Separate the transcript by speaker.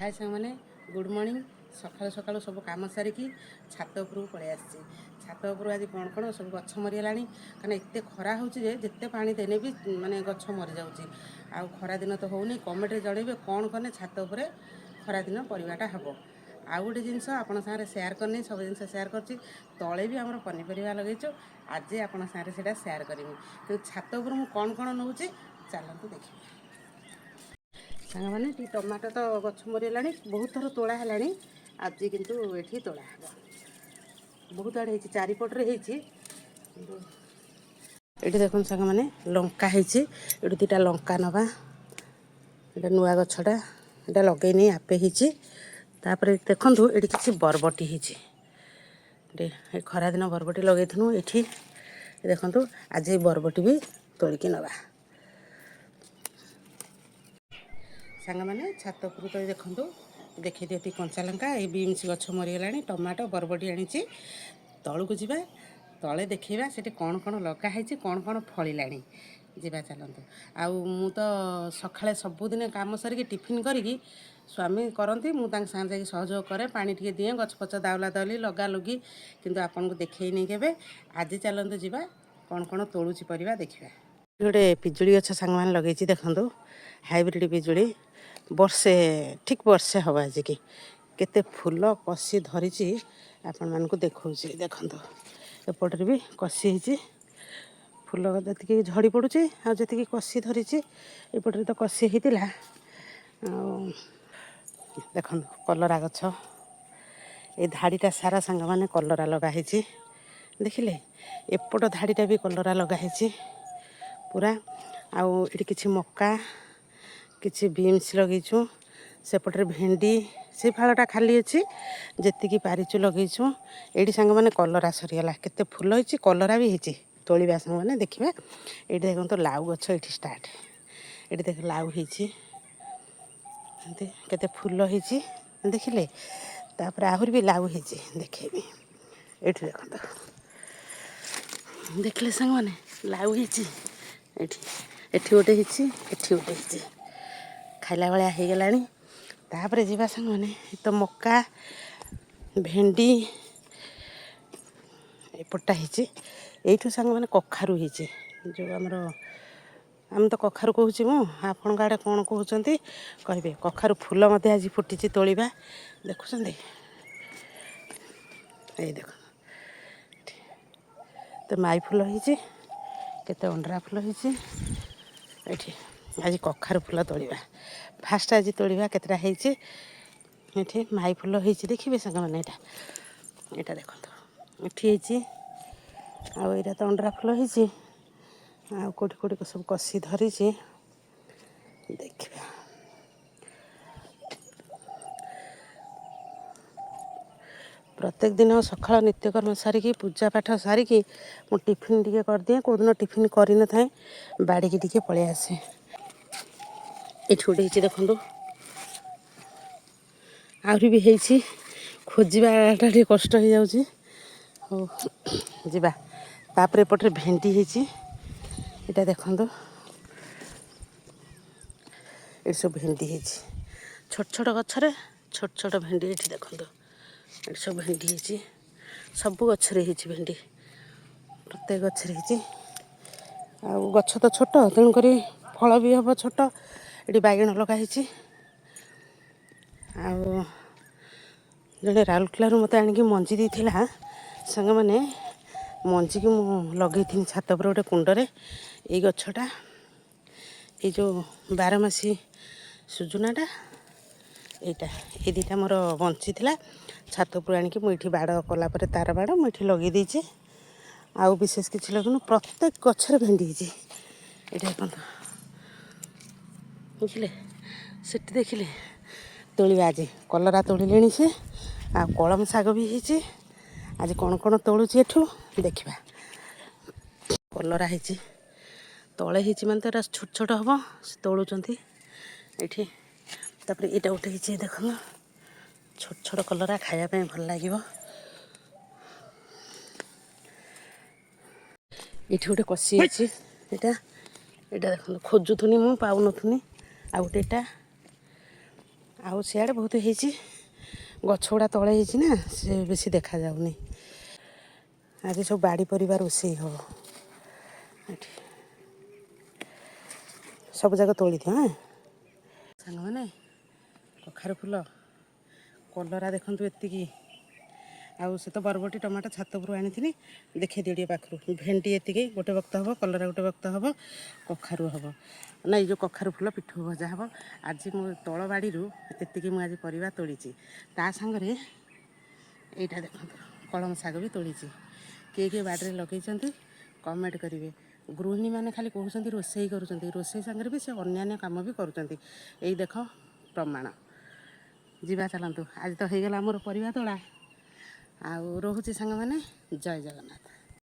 Speaker 1: ହାଏ ସାଙ୍ଗମାନେ, good morning. ସକାଳୁ ସକାଳୁ ସବୁ କାମ ସାରିକି ଛାତ ଉପରକୁ ପଳେଇ ଆସିଛି। ଛାତ ଉପରୁ ଆଜି କ'ଣ କ'ଣ ସବୁ ଗଛ ମରିଗଲାଣି, କାରଣ ଏତେ ଖରା ହେଉଛି ଯେ ଯେତେ ପାଣି ଦେଲେ ବି ମାନେ ଗଛ ମରିଯାଉଛି। ଆଉ ଖରା ଦିନ ତ ହେଉନି। କମେଣ୍ଟରେ ଜଣେଇବେ କ'ଣ କଲେ ଛାତ ଉପରେ ଖରାଦିନ ପରିବାଟା ହେବ। ଆଉ ଗୋଟେ ଜିନିଷ ଆପଣଙ୍କ ସାଙ୍ଗରେ ସେୟାର କରିନି, ସବୁ ଜିନିଷ ସେୟାର କରିଛି। ତଳେ ବି ଆମର ପନିପରିବା ଲଗେଇଛୁ, ଆଜି ଆପଣଙ୍କ ସାଙ୍ଗରେ ସେଇଟା ସେୟାର କରିବି। କିନ୍ତୁ ଛାତ ଉପରୁ ମୁଁ କ'ଣ କ'ଣ ନେଉଛି, ଚାଲନ୍ତୁ ଦେଖିବା। ସାଙ୍ଗମାନେ, ଟିକେ ଟମାଟୋ ତ ଗଛ ମରିଗଲାଣି, ବହୁତ ଥର ତୋଳା ହେଲାଣି, ଆଜି କିନ୍ତୁ ଏଠି ତୋଳା ହେବ। ବହୁତ ଆଡ଼େ ହେଇଛି, ଚାରିପଟରେ ହେଇଛି। କିନ୍ତୁ ଏଠି ଦେଖନ୍ତୁ ସାଙ୍ଗମାନେ, ଲଙ୍କା ହେଇଛି। ଏଠୁ ଦୁଇଟା ଲଙ୍କା ନେବା। ଏଇଟା ନୂଆ ଗଛଟା, ଏଇଟା ଲଗେଇନି, ଆପେ ହେଇଛି। ତାପରେ ଦେଖନ୍ତୁ, ଏଠି କିଛି ବରବଟି ହେଇଛି। ଏଠି ଖରାଦିନ ବରବଟି ଲଗେଇଥିଲୁ। ଏଠି ଦେଖନ୍ତୁ, ଆଜି ଏଇ ବରବଟି ବି ତୋଳିକି ନେବା। ସାଙ୍ଗମାନେ, ଛାତ ଉପରୁ ତ ଦେଖନ୍ତୁ, ଦେଖେଇ ଦିଅନ୍ତି କଞ୍ଚା ଲଙ୍କା, ଏଇ ବିନ୍ସ ଗଛ ମରିଗଲାଣି, ଟମାଟୋ, ବରବଟି ଆଣିଛି। ତଳକୁ ଯିବା, ତଳେ ଦେଖେଇବା ସେଠି କ'ଣ କ'ଣ ଲଗା ହେଇଛି, କ'ଣ କ'ଣ ଫଳିଲାଣି। ଯିବା ଚାଲନ୍ତୁ। ଆଉ ମୁଁ ତ ସକାଳେ ସବୁଦିନ କାମ ସାରିକି ଟିଫିନ୍ କରିକି, ସ୍ୱାମୀ କରନ୍ତି, ମୁଁ ତାଙ୍କ ସାଙ୍ଗେ ଯାଇକି ସହଯୋଗ କରେ, ପାଣି ଟିକେ ଦିଏ, ଗଛ ଫଛ ଦାଉଲା ଦାଉଲି ଲଗା ଲୁଗି, କିନ୍ତୁ ଆପଣଙ୍କୁ ଦେଖେଇନି କେବେ। ଆଜି ଚାଲନ୍ତୁ ଯିବା, କ'ଣ କ'ଣ ତୋଳୁଛି ପରିବା ଦେଖିବା। ଗୋଟେ ପିଜୁଳି ଗଛ ସାଙ୍ଗମାନେ ଲଗେଇଛି, ଦେଖନ୍ତୁ, ହାଇବ୍ରିଡ଼ ପିଜୁଳି। ବର୍ଷେ, ଠିକ୍ ବର୍ଷେ ହେବ ଆଜିକି। କେତେ ଫୁଲ କଷି ଧରିଛି, ଆପଣମାନଙ୍କୁ ଦେଖାଉଛି। ଦେଖନ୍ତୁ, ଏପଟରେ ବି କଷି ହେଇଛି। ଫୁଲ ଯେତିକି ଝଡ଼ି ପଡ଼ୁଛି ଆଉ ଯେତିକି କଷି ଧରିଛି, ଏପଟରେ ତ କଷି ହେଇଥିଲା। ଆଉ ଦେଖନ୍ତୁ କଲରା ଗଛ, ଏ ଧାଡ଼ିଟା ସାରା ସାଙ୍ଗମାନେ କଲରା ଲଗା ହେଇଛି। ଦେଖିଲେ, ଏପଟ ଧାଡ଼ିଟା ବି କଲରା ଲଗା ହେଇଛି ପୁରା। ଆଉ ଏଠି କିଛି ମକା, କିଛି ବିନ୍ସ ଲଗେଇଛୁ। ସେପଟରେ ଭେଣ୍ଡି, ସେ ଫାଳଟା ଖାଲି ଅଛି, ଯେତିକି ପାରିଛୁ ଲଗେଇଛୁ। ଏଇଠି ସାଙ୍ଗମାନେ କଲରା ସରିଗଲା, କେତେ ଫୁଲ ହେଇଛି, କଲରା ବି ହେଇଛି। ତୋଳିବା ସାଙ୍ଗମାନେ, ଦେଖିବା। ଏଇଠି ଦେଖନ୍ତୁ ଲାଉ ଗଛ ଏଇଠି ଷ୍ଟାର୍ଟ। ଏଇଠି ଦେଖ, ଲାଉ ହେଇଛି ଏମିତି, କେତେ ଫୁଲ ହେଇଛି ଦେଖିଲେ। ତାପରେ ଆହୁରି ବି ଲାଉ ହେଇଛି, ଦେଖେଇବି। ଏଇଠି ଦେଖନ୍ତୁ, ଦେଖିଲେ ସାଙ୍ଗମାନେ, ଲାଉ ହେଇଛି ଏଠି। ଏଠି ଗୋଟେ ହେଇଛି, ଏଠି ଗୋଟେ ହେଇଛି, ଖାଇଲା ଭଳିଆ ହେଇଗଲାଣି। ତାପରେ ଯିବା ସାଙ୍ଗମାନେ, ଏ ତ ମକା, ଭେଣ୍ଡି ଏପଟଟା ହେଇଛି। ଏଇଠୁ ସାଙ୍ଗମାନେ କଖାରୁ ହେଇଛି, ଯେଉଁ ଆମର, ଆମେ ତ କଖାରୁ କହୁଛି ମୁଁ, ଆପଣଙ୍କ ଆଡ଼େ କ'ଣ କହୁଛନ୍ତି କହିବେ। କଖାରୁ ଫୁଲ ମଧ୍ୟ ଆଜି ଫୁଟିଛି, ତୋଳିବା। ଦେଖୁଛନ୍ତି, ଏଇ ଦେଖ, ତ ମାଇ ଫୁଲ ହେଇଛି, କେତେ ଅଣ୍ଡରା ଫୁଲ ହେଇଛି ଏଠି। ଆଜି କଖାରୁ ଫୁଲ ତୋଳିବା, ଫାଷ୍ଟ ଆଜି ତୋଳିବା, କେତେଟା ହେଇଛି। ଏଠି ମାଇ ଫୁଲ ହେଇଛି, ଦେଖିବେ ସାଙ୍ଗମାନେ। ଏଇଟା ଦେଖନ୍ତୁ, ଏଠି ହେଇଛି। ଆଉ ଏଇଟା ତ ଅଣ୍ଡରା ଫୁଲ ହେଇଛି। ଆଉ କେଉଁଠି କେଉଁଠି ସବୁ କଷି ଧରିଛି, ଦେଖିବା। ପ୍ରତ୍ୟେକ ଦିନ ସକାଳ ନିତ୍ୟକର୍ମ ସାରିକି, ପୂଜା ପାଠ ସାରିକି ମୁଁ ଟିଫିନ୍ ଟିକେ କରିଦିଏ। କେଉଁଦିନ ଟିଫିନ୍ କରିନଥାଏ, ବାଡ଼ିକି ଟିକେ ପଳେଇ ଆସେ। ଏଠି ଗୋଟେ ହେଇଛି ଦେଖନ୍ତୁ, ଆହୁରି ବି ହେଇଛି, ଖୋଜିବାଟା ଟିକେ କଷ୍ଟ ହେଇଯାଉଛି। ହଉ ଯିବା। ତାପରେ ଏପଟରେ ଭେଣ୍ଡି ହେଇଛି, ଏଇଟା ଦେଖନ୍ତୁ। ଏଠି ସବୁ ଭେଣ୍ଡି ହେଇଛି, ଛୋଟ ଛୋଟ ଗଛରେ ଛୋଟ ଛୋଟ ଭେଣ୍ଡି। ଏଠି ଦେଖନ୍ତୁ, ଏଠି ସବୁ ଭେଣ୍ଡି ହେଇଛି, ସବୁ ଗଛରେ ହେଇଛି ଭେଣ୍ଡି, ପ୍ରତ୍ୟେକ ଗଛରେ ହେଇଛି। ଆଉ ଗଛ ତ ଛୋଟ, ତେଣୁକରି ଫଳ ବି ହେବ ଛୋଟ। ଏଠି ବାଇଗଣ ଲଗା ହେଇଛି। ଆଉ ଜଣେ ରାଉରକେଲାରୁ ମୋତେ ଆଣିକି ମଞ୍ଜି ଦେଇଥିଲା ସାଙ୍ଗମାନେ, ମଞ୍ଜିକି ମୁଁ ଲଗେଇଥିଲି ଛାତ ଉପରେ ଗୋଟେ କୁଣ୍ଡରେ। ଏଇ ଗଛଟା, ଏଇ ଯେଉଁ ବାରମାସୀ ସୁଜୁନାଟା, ଏଇଟା, ଏଇ ଦୁଇଟା ମୋର ବଞ୍ଚିଥିଲା। ଛାତ ଉପରୁ ଆଣିକି ମୁଁ ଏଇଠି ବାଡ଼ କଲା ପରେ, ତାର ବାଡ଼ ମୁଁ ଏଇଠି ଲଗେଇ ଦେଇଛି। ଆଉ ବିଶେଷ କିଛି ଲଗେଇନୁ। ପ୍ରତ୍ୟେକ ଗଛରେ ଭେଣ୍ଡି ହେଇଛି। ଏଇଟା ଦେଖନ୍ତୁ, ବୁଝିଲେ, ସେଠି ଦେଖିଲେ। ତୋଳିବା ଆଜି କଲରା ତୋଳିଲେଣି ସେ, ଆଉ କଳମ ଶାଗ ବି ହେଇଛି। ଆଜି କ'ଣ କ'ଣ ତୋଳୁଛି ଏଠୁ ଦେଖିବା। କଲରା ହେଇଛି, ତଳେ ହେଇଛି, ମାନେ ତ ଏଇଟା ଛୋଟ ଛୋଟ ହେବ, ସେ ତୋଳୁଛନ୍ତି ଏଇଠି। ତାପରେ ଏଇଟା ଗୋଟେ ହେଇଛି, ଦେଖନ୍ତୁ, ଛୋଟ ଛୋଟ କଲରା, ଖାଇବା ପାଇଁ ଭଲ ଲାଗିବ। ଏଇଠି ଗୋଟେ କଷି ହେଇଛି। ଏଇଟା ଦେଖନ୍ତୁ, ଖୋଜୁଥିନି ମୁଁ, ପାଉନଥିନି। ଆଉ ଗୋଟେ ଏଇଟା, ଆଉ ସିଆଡ଼େ ବହୁତ ହେଇଛି, ଗଛ ଗୁଡ଼ା ତଳେ ହେଇଛି ନା, ସେ ବେଶୀ ଦେଖାଯାଉନି। ଆଜି ସବୁ ବାଡ଼ି ପରିବା ରୋଷେଇ ହେବ ଏଠି। ସବୁ ଯାକ ତୋଳିଦିଅ। ହଁ ସାଙ୍ଗମାନେ, କଖାରୁ ଫୁଲ, କଲରା ଦେଖନ୍ତୁ ଏତିକି। ଆଉ ସେ ତ ବରବଟି, ଟମାଟୋ ଛାତ ଉପରୁ ଆଣିଥିଲି, ଦେଖେଇ ଦିଅ ଟିକେ ପାଖରୁ। ଭେଣ୍ଡି ଏତିକି ଗୋଟେ ବକ୍ତ ହେବ, କଲରା ଗୋଟେ ବକ୍ତ ହେବ, କଖାରୁ ହେବ ନା, ଏଇ ଯେଉଁ କଖାରୁ ଫୁଲ ପିଠଉ ଭଜା ହେବ। ଆଜି ମୁଁ ତଳ ବାଡ଼ିରୁ ଏତିକି ମୁଁ ଆଜି ପରିବା ତୋଳିଛି। ତା ସାଙ୍ଗରେ ଏଇଟା ଦେଖନ୍ତୁ, କଳମ ଶାଗ ବି ତୋଳିଛି। କିଏ କିଏ ବାଡ଼ିରେ ଲଗେଇଛନ୍ତି କମେଣ୍ଟ କରିବେ। ଗୃହିଣୀମାନେ ଖାଲି କହୁଛନ୍ତି ରୋଷେଇ କରୁଛନ୍ତି, ରୋଷେଇ ସାଙ୍ଗରେ ବି ସେ ଅନ୍ୟାନ୍ୟ କାମ ବି କରୁଛନ୍ତି। ଏଇ ଦେଖ ପ୍ରମାଣ। ଯିବା ଚାଲନ୍ତୁ। ଆଜି ତ ହେଇଗଲା ଆମର ପରିବା ତୋଳା। ଆଉ ରହୁଛି ସାଙ୍ଗମାନେ, ଜୟ ଜଗନ୍ନାଥ।